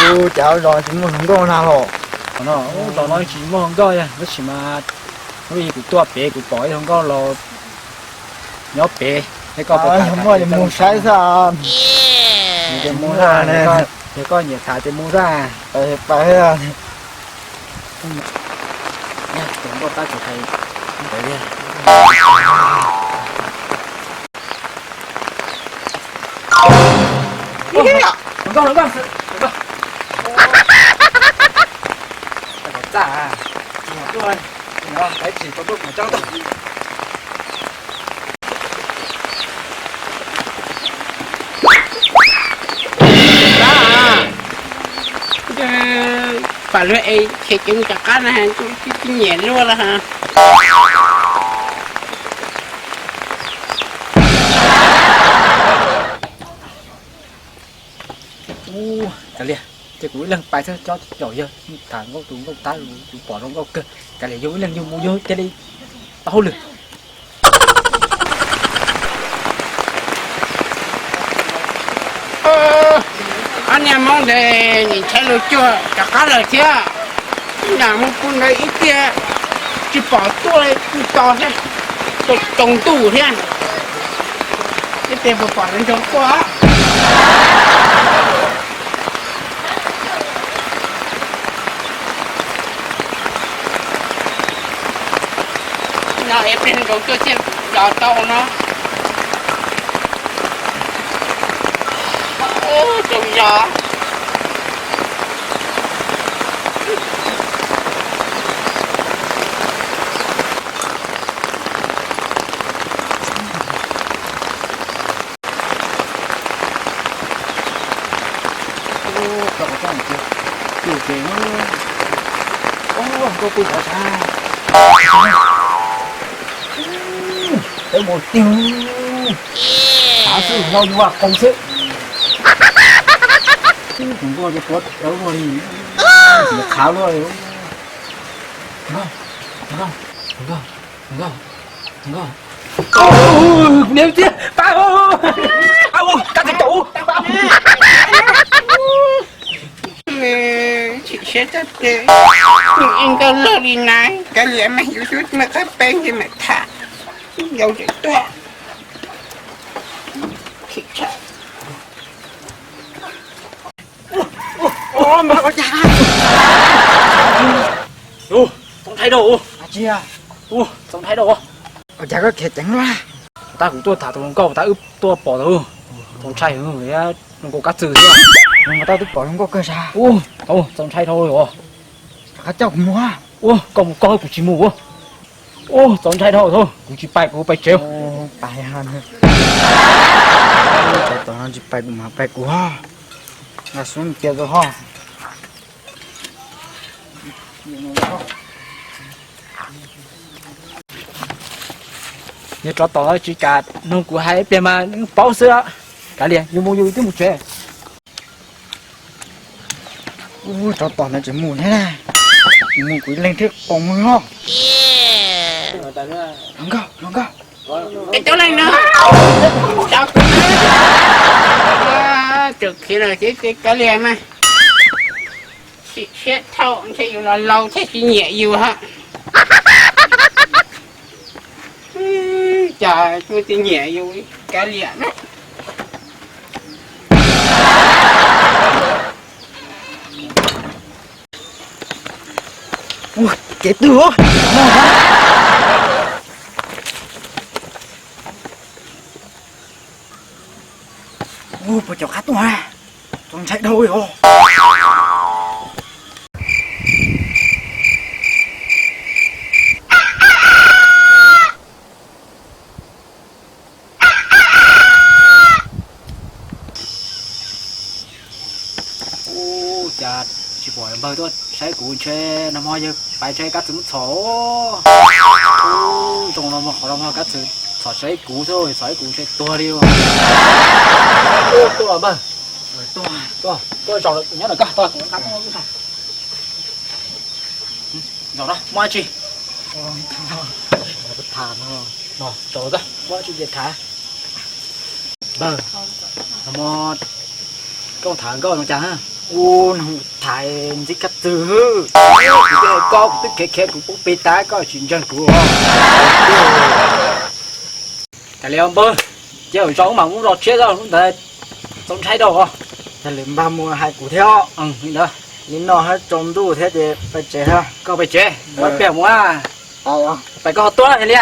Ua cas zos tsis muaj hluas nkauj na los? Qhov no, ub, zos no tsis muaj hluas nkauj, tab sis mas hnub ib kuv tuaj pem kuv pom ib hluas nkauj los nyob pem, thiab koj puas tham, mus saib xwb. Yog koj nyiam tham ces mus xwb. Tus nkauj tab tsis hais ntawd li. Hluas nkauj, hluas nkauj, hluas nkauj. Txaj, tsis mus tuaj, tsis tau tuaj pom tsob tag. Pam luag es khiav ceev rov qab na, tsis nyiam luaj na. Ub, kav liam, ces kuv ib leeg pais xwb, cov caum yawg tham nkauj, tus nkauj tab tus pom zoo nkauj kawg, kav liam yug ib leeg yug mus yug cia li tau hauj lwm. Ob niag Hmoob ntawd nim ntshai luag cuag rov qab lawm thiab. Ib yam mus pw ntawd ib tiag, tsis pom tuaj li, tsis to thiab, tsaus ntuj thiab. Ib tiag puas pom lawv ntsoov tuaj. No es pliag nkaus tuaj thiaj los tau no. Tsaus zog. Rau qhov txoj ces, ces, nkauj pw qhov sab. Peb mus tiag. Qhav xwb, no yus vam qoos xwb. Tus nkauj ces puav dawb luaj li, qhav luaj li. Nkauj, nkauj, nkauj, nkauj. Niam txiv, pab, kab tsis tau. Chim siab tag ces, ib nkauj loj li na, kav liam mas yus xub me qab peb ntshe mam tham, yau tseem tuaj. Chim tshaj. Ua cas? Txoov ntshai dhau. Txoov ntshai dhau. Ua cas koj khiav ceev luaj? Tab kuv tuaj tham tus hluas nkauj tab wb tuaj pom tus, txoov ntshai, zoo nkaus kab txwm xwb. Tab twb pom hluas nkauj kawg sas. Ua, txoov ntshai dhau li os. Rov qab coj kuv mus. Ua, koj mus koj, kuv tsis mus ua. Ua, txoov ntshai dhau, kuv tsis pais, kuv pais tsev. Tsov tom no tsis pais kuv mas pais kuv ho. Nqa sub cia rau ho. Yog tsov tom no tsis kam nug kuv hais ib pliag mas paub xwb. Kav liam, yus mus yus twb mus tsev. Ub, tsov tom ntawd tseem mus thiab na. Mus kuv leeg thiab qos mus ho. Hluas nkauj, hluas nkauj. Cov leej no. Tseem khiav lawm ces kav liam mas. Sim siab thaum ntshe yus los laus thiaj tsis nyiam yus hos. Cas kuj tsis nyiam yus kav liam na. Ua kev twg? Ua puas cov qab tuaj, txaus ntshai dhau li os. Ub, cas tsis pom npawg tuaj saib kuv ntshe nag hmo yawg pais ntshe kab txwm muab txhom. Ub, zoo no mas qhov no mas kab txwm txhom saib kuv xwb, txhom saib kuv ntshe tuag li. Ub, tuaj los npawg. Tuaj, tuaj zaum nyob ntawm koj, tuaj. Zaum no muaj dab tsi? Tham no, zaum koj muaj dab tsi ces tham. Npawg, nag hmo koj tham nkauj zoo cas na? Ua noog thaiv ntxim kab txwg hwb. Kuv twb hais koj, kuv twb khiav khiav kuv poob pes tas koj tsis ntseeg kuv. Kav liam npawg, cia zaum no mas mus los tshiab zog lub ntawd txaus ntshai rau os. Yog li npawg mus hais kuv thiab. Li no hab tsaus ntuj thiab ces pais tsev. Koj pais tsev, muab pliag mus. Pais koj ho tuaj li.